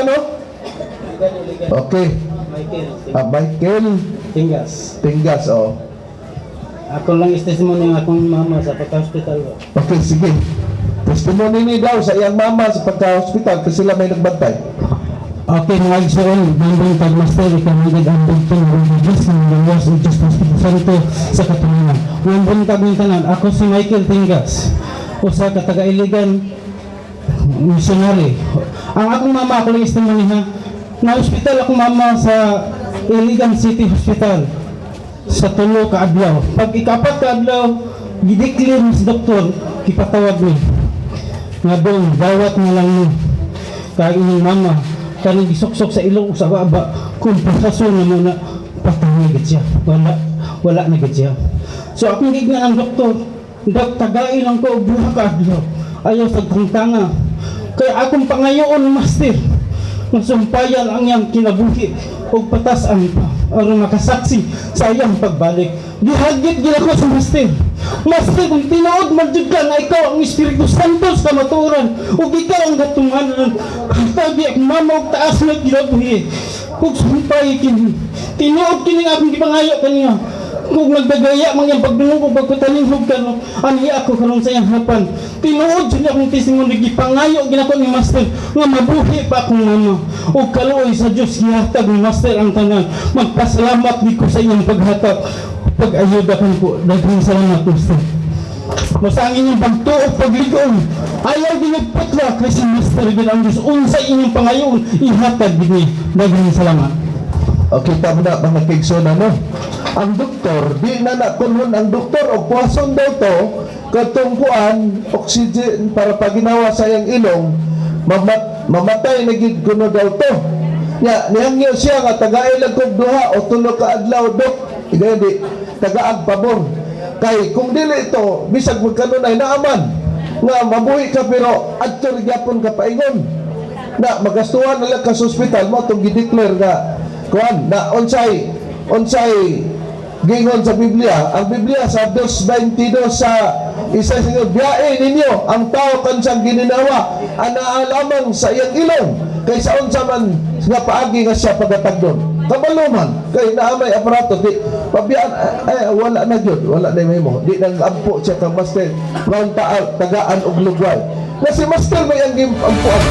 Iligan, no? Okay. Michael. Ah, Michael Tingas. Tingas, oh. Ako lang is testimony ng akong mama sa pagka-hospital ba. Okay, sige. Testimony ni daw sa iyang mama sa pagka-hospital kasi sila may nagbantay. Okay, mga igsoon, bandong tag-master, ikaw ang nag-ambog po ng Diyos ng Diyos ng Diyos ng Espiritu Santo sa katunanan. Ngayon buntag ng tanan, ako si Michael Tingas, usa ka taga-Iligan, missionary. Ang akong mama, ako lang testimony ha, na-hospital akong mama sa Iligan City Hospital sa 3 ka adlaw. Pag ikapat ka adlaw, gideclare ni sa doktor, kipatawag ni. Nga dong, dawat na lang ni. Kaya inyong mama, kanang gisuksok sa ilong sa baba, kung proseso na muna, patay na gid siya. Wala, wala na gid siya. So akong gignan ang doktor, dok, tagain lang ko og 2 ka adlaw. Ayaw sa tangtanga. Kaya akong pangayoon, master, nga sumpayan ang iyang kinabuhi ug patas-an pa aron makasaksi sa iyang pagbalik. Gihagit gid ako sa master. Master, kung tinuod man jud ka nga ikaw ang Espiritu Santo sa kamatuoran ug ikaw ang gatunganan, tabi ang mama og taas nga kinabuhi ug sumpay kini. Tinuod kini nga akong gipangayo kaniya. Kung nagdagaya man iyang pagdungog o pagpatalinghog kano, ani ako karon sa iyang harapan. Tinuod jud akong testimony, gipangayo ginako ni Master nga mabuhi pa akong mama. Ug kaluoy sa Dios, gihatag ni Master ang tanan. Magpasalamat ni ko sa iyang paghatag. Pag-ayuda ko po. Daghang salamat, Master. Basta ang inyong pagtuo, pagligon, ayaw din putla kay si Master gid ang Diyos. Unsa inyong pangayoon, ihatag gid niya. Daghang salamat. Okay, tama na mga kaigsoon, ano? Ang doktor, di na na kunhon ang doktor o puwason daw to, katong kuan, oxygen para paginawa sa iyang ilong, mamatay na gid kuno daw to. Nya, nihangyo siya nga tagaay lang kog 2 o 3 ka adlaw, dok. Igayon di, tagaag pabor. Kay kung dili ito, bisag magkanunay naaman, nga mabuhi ka pero adto rin gyapon ka paingon na magastuhan na lang ka sa ospital mo itong gideclare nga kuan na unsay unsay gingon sa Biblia. Ang Biblia sa 2:22 sa isa sa biyae ninyo ang tao kansang gininawa anaa lamang sa iyang ilong kaysa unsa man nga paagi nga siya pagatagdon kabalo man kay naa may aparato di pabiyaan ay, wala na gyud, wala na mahimo, di nang ampo siya kang master round tagaan og lugway na si master may ang ampuan.